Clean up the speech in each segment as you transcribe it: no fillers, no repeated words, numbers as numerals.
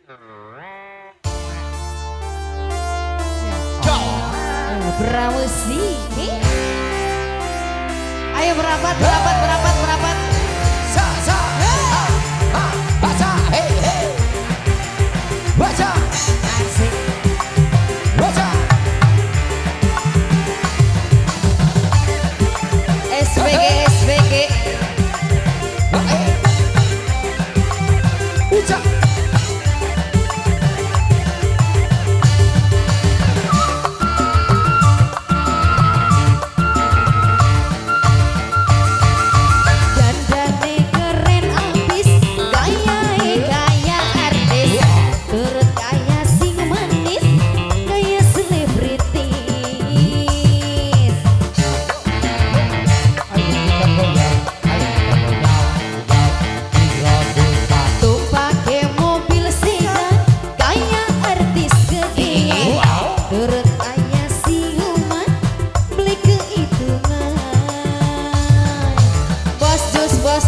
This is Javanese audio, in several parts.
Brawesi. Ayo berapat, berapat, berapat, berapat. Sa sa ha ha baca hey hey. Baca. Asik. Baca. SBG SBG. Ucap. Bos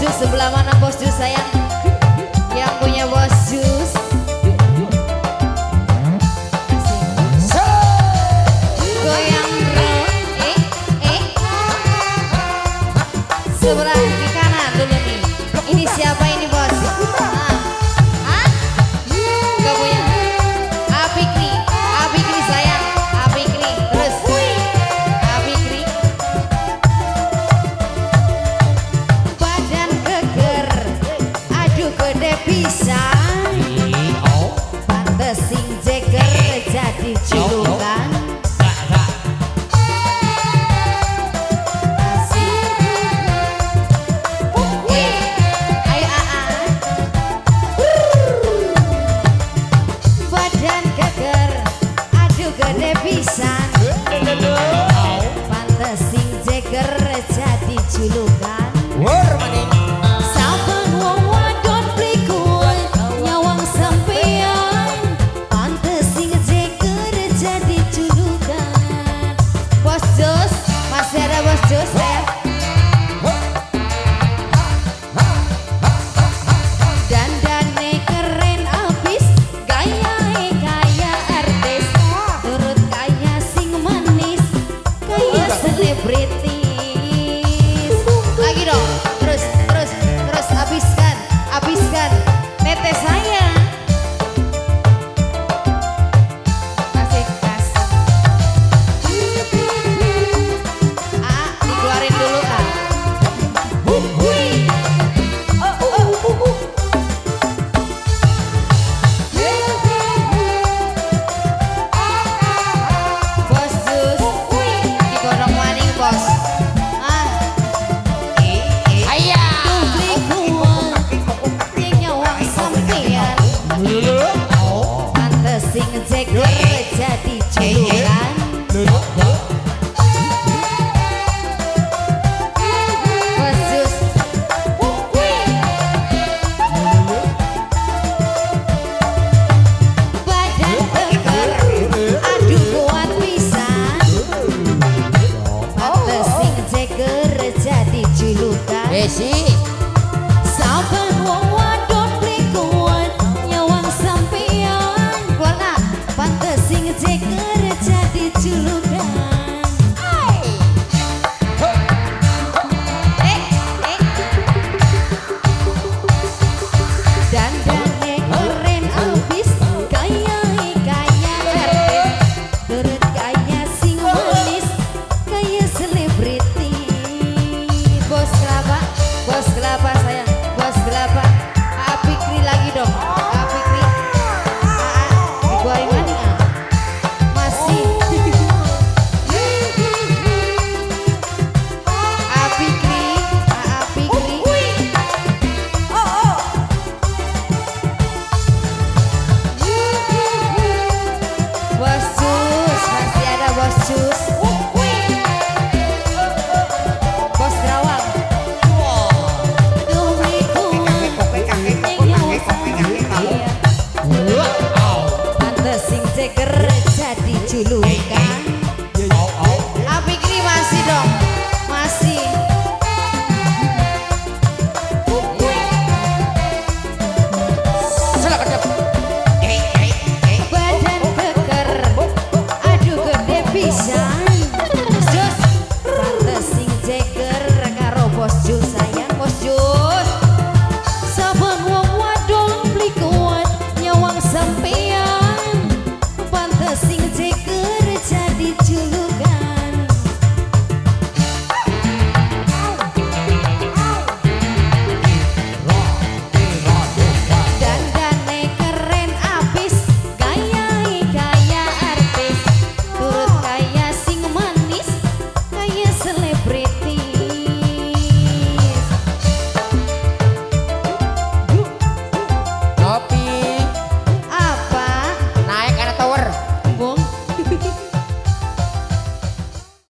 Jus sebelah mana Bos Jus sayang? Yang punya Bos Jus. Goyang bro, sebelah ke kanan dulu nih. Ini siapa ini Bos? Hah? Gak punya. Apikri, Apikri sayang, Apikri terus. Apikri. Gede pisan, pantes sing jeger jadi julukan. Ayo aa. Badan geger, aduh gede pisan, pantes sing jeger jadi julukan. Lagi dong, terus, terus, terus, habiskan, habiskan, netes saya. Asik, asik. Ah, dikeluarin dulu ah. Bos Jus, digodong maning bos. Sing jeger jadi julukan. Bos Jus. Badan keker, aduh kuat pisan. Pantes sing jeger jadi julukan. Besi.